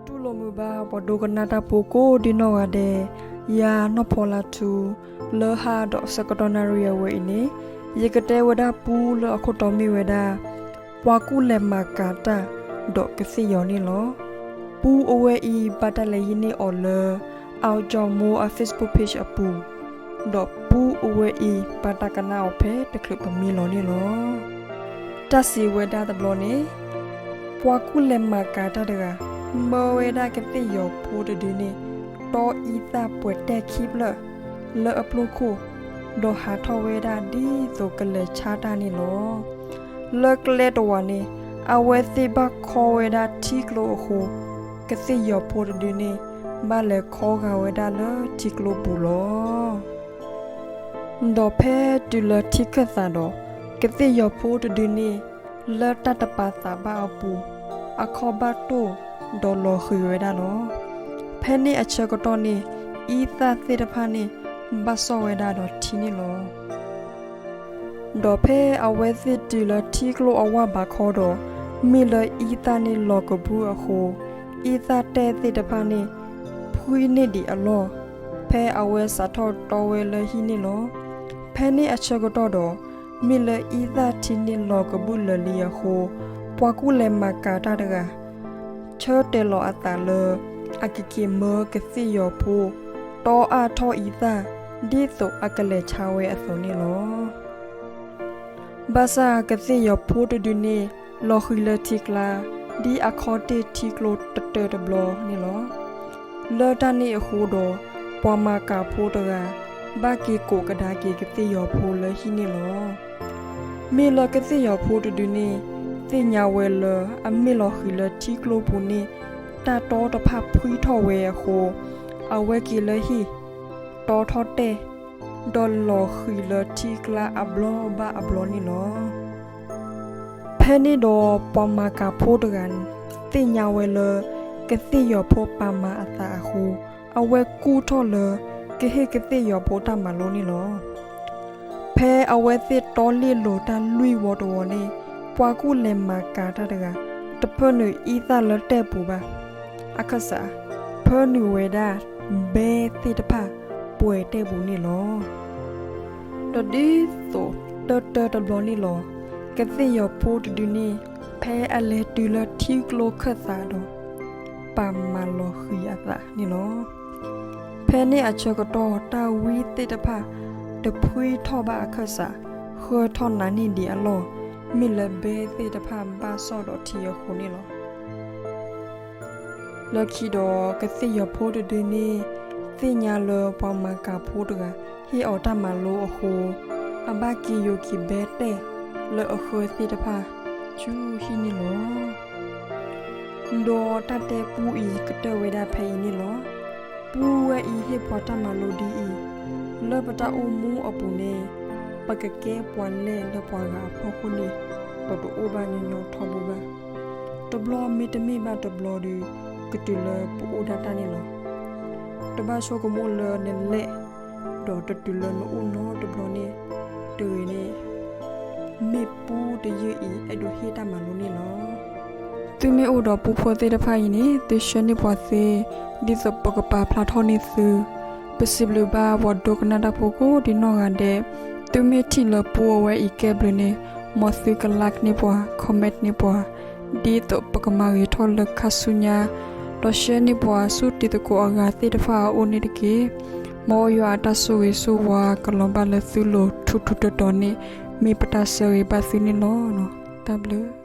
တူၢ်လိာ်မုာ်ဘၣ် ပှၤဒိကနၣ်တၢ်ဖိကိးဒ်နီၢ်ဂၤဒဲး, ယၤနီၢ်ဖီလါထူ, လၢဟါဒီးဆၢကတီၢ်နၣ်ရံၣ်အဝဲအံၤန့ၣ်, ယကတဲဝဲဒၣ်ပူလၢအခိၣ်တီမ့ၢ်ဝဲဒၣ် ပှၤကူၣ်လဲၤမၤကၤတၢ်ဒီးကသ့ၣ်ယီၤန့ၣ်လီၤ. ပူအဝဲအံၤ ဘၣ်တၢ်လဲၤဟံးန့ၢ်အီၤလၢ အီကၠီၤမိၢ်အ Facebook page အပူၤ, ဒီးပူအဝဲအံၤ ဘၣ်တၢ်ကနၣ်အီၤဖဲတချုးပမံလီၤန့ၣ်လီၤ. တၢ်စံးဝဲဒၣ်တဘျီန့ၣ်, ပှၤကူၣ်လဲၤမၤကၤတၢ်တဂၤ မၢဝဲဒၣ်ကသ့ၣ်ယီၤဖိတဒုန့ၣ် တီအံသၣ်ပှဲၤတဲာ်ခံဖျၢၣ် လၢအပျိၢ်ခိၣ်, ဒီးဟးထီၣ်ဝဲဒၣ်ဒ်သိးကလဲၤဆါတၢ်န့ၣ်လီၤ. လၢကျဲတဝာ်န့ၣ် အဝဲသ့ၣ်ဘၣ်ခီဝဲဒၣ်ထံကျိအဃိ, ကသ့ၣ်ယီၤဖိတဒုန့ၣ် ဘၣ်လဲၤခီဂာ်ဝဲဒၣ်လၢထံကျိပူၤလီၤ. ဒီးဖဲတုၤလၢထံခၢၣ်သးဒီး, ကသ့ၣ်ယီၤဖိတဒုန့ၣ် လၢတၢ်တပာ်သးဘၣ်အပူၤ, အခီၣ်ဘၣ်တိၢ်ဒီးလီၤဃံၤဝဲဒၣ်လီၤ. ဖဲန့ၣ်အဆၢကတီၢ်န့ၣ် အံသၣ်သ့ၣ်တဖၣ်န့ၣ် ဘၣ်စီၣ်ဝဲဒၣ်ဒီးထံန့ၣ်လီၤ. ဒီးဖဲအဝဲသ့ၣ်တုၤလၢထံကျိအဝၢ်ဘးခီဒီး, မ့ၢ်လၢအံသၣ်န့ၣ်လီၤကဘုၣ်အဃိ, အံသၣ်တဲၣ်သ့ၣ်တဖၣ်န့ၣ် ဖှံန့ၢ်ဒံးအလီၢ်, ဖဲအဝဲစးထီၣ်တီဝဲလၢဟံၣ်န့ၣ်လီၤ. ဖဲန့ၣ်အဆၢကတီၢ်ဒီး, မ့ၢ်လၢအံသၣ်ထံန့ၣ်လီၤကဘုၣ်လၢာ်လံအဃိ, ပှၤကူၣ်လဲၤမၤကၤတၢ်တဂၤ ဆၢတဲာ်လီၤအသးလၢ အကက့ၤမၢကသ့ၣ်ယီၤဖိ တီအါထီၣ်အံသၣ် ဒ်သိးအကလဲၤဆါဝဲအသိးန့ၣ်လီၤ. ဘၣ်ဆၣ်ကသ့ၣ်ယီၤဖိတဒုန့ၣ် လီၤဃံၤလၢထံကျါ ဒ်အခီၣ်တ့ၢ်ထံကျိတတၢၢ်တဘျီန့ၣ်လီၤ. လၢတၢ်န့ၣ်အဃိဒီး ပှၤမၤကၤဖိတဂၤ ဘၣ်က့ၤကိးကဒါက့ၤကသ့ၣ်ယီၤဖိလၢဟံၣ်န့ၣ်လီၤ. မ့ၢ်လၢကသ့ၣ်ယီၤဖိတဒုန့ၣ် သ့ၣ်ညါဝဲလၢအမ့ၢ်လီၤဃံၤလၢထံကျိပူၤန့ၣ် တၢ်တီတဖၣ်ဖှံထီၣ်ဝဲအဃိ, အဝဲက့ၤလၢဟံၣ်, တီထီၣ်တဲၣ်, ဒီးလီၤဃံၤလၢထံကျါအဘျီဘၣ်အဘျီန့ၣ်လီၤ. ဖဲန့ၣ်ဒီးပှၤမၤကၤဖိတဂၤန့ၣ် သ့ၣ်ညါဝဲလၢ ကသ့ၣ်ယီၤဖိပာ်မၤအသးအဃိ, အဝဲကူၣ်ထီၣ်လၢ ကဟ့ၣ်ကသ့ၣ်ယီၤဖိတၢ်မၤလိန့ၣ်လီၤ. ဖဲအဝဲသ့ၣ်တီလ့ၣ်လိၤတၢ်လွံၢ်ဝီတဝီန့ၣ်, ပှၤကူၣ်လဲၤမၤကၤတၢ်တဂၤ တဖၢနုာ်အံသၣ်လၢတဲၣ်ပူၤဘၣ်. အခၢၣ်စး, ဖၢနုာ်ဝဲဒၣ် ဘဲသ့ၣ်တဖၣ် ပှဲၤတဲၣ်ပူၤန့ၣ်လီၤ. ဒီးဒ်သိးတၢတၢတဘျီန့ၣ်လီၤ, ကသ့ၣ်ယီၤဖိတဒုန့ၣ် ဖဲအလဲၤတုၤလၢထံကျိခၢၣ်သးဒီး ပာ်မၤလီၤဃံၤအသးန့ၣ်လီၤ. ဖဲန့ၣ်အဆၢကတီၢ် တၢ်ဝံသ့ၣ်တဖၣ် တဖှံထီၣ်ဘၣ်အခၢၣ်စး, ဃၢထီၣ်နးန့ၢ်ဒံးအလီၢ်, မ့ၢ်လၢဘဲသ့ၣ်တဖၣ်ဘၣ်စီၣ်ဒီးထံအဃိန့ၣ်လီၤ. လၢခံဒီးကသ့ၣ်ယီၤဖိတဒုန့ၣ် သ့ၣ်ညါလၢပှၤမၤကၤဖိတဂၤ ဟ့ၣ်အီၤတၢ်မၤလိအဃိ, အဘၣ်က့ၤယိၤက့ၤဘဲတဲၣ်လၢအဃၢသ့ၣ်တဖၣ် ဆူဟံၣ်န့ၣ်လီၤ. ဒီးတၢ်တဲပူအံၤကတၢၢ်ဝဲဒၣ်ဖဲအံၤန့ၣ်လီၤ. ပူဝဲအံၤဟ့ၣ်ပှၤတၢ်မၤလိဒ်အံၤ, လၢပတၢ်အိၣ်မူအပူၤန့ၣ် ပကကဲပှၤလဲၢ်လၢပှၤဂၤအဖီခိၣ်န့ၣ် ပတအိၣ်ဘၣ်ညီညီထီဘိဘၣ်. တဘျီမ့တမ့ၢ်ဘၣ်တဘျီဒီး ကတုၤလၢပအိၣ်ဒၣ်တၢ်န့ၣ်လီၤ. တဘၣ်ဆိကမိၣ်လၢနလဲၢ် ဒီးတတုၤလၢနအိၣ်နီတဘျီန့ၣ်တဂ့ၤန့ၣ် မ့ၢ်ပူတယုၢ်အံၤ အဲၣ်ဒိးဟ့ၣ်တၢ်မၤလိန့ၣ်လီၤ. သုမ့ၢ်အိၣ်ဒီးပူဖိသ့ၣ်တဖၣ်အံၤန့ၣ် သုဆှၢန့ၢ်ပှၤသ့ ဒ်သိးပကပာ်ဖျါထီၣ်န့ၢ်သု. ပစံးဘျုးဘၣ်ပှၤဒိကနၣ်တၢ်ဖိကိးဒ်နီၢ်ဂၤဒဲး, သုမ့ၢ်ထံၣ်လၢပူအဝဲအံၤကဲဘျုးန့ၣ် မ်သုက like န့ၢ်ပှၤ comment န့ၢ်ပှၤ ဒ်သိးပကမၤဂ့ၤထီၣ်လၢခါဆူညါ, ဒီးဆှၢန့ၢ်ပှၤဆူတံၤသကိးအဂၤသ့ၣ်တဖၣ်အအိၣ်န့ၣ်တက့ၢ်. မ်ယွၤအတၢ်ဆိၣ်ဂ့ၤဆိၣ်ဝါကလီၤဘၣ်လၢသုလိၤထူထူတီတီန့ၣ် မ့ၢ်ပတၢ်ဆၢဂ့ၤဘၣ်သုန့ၣ်လီၤ. တၢ်ဘျုး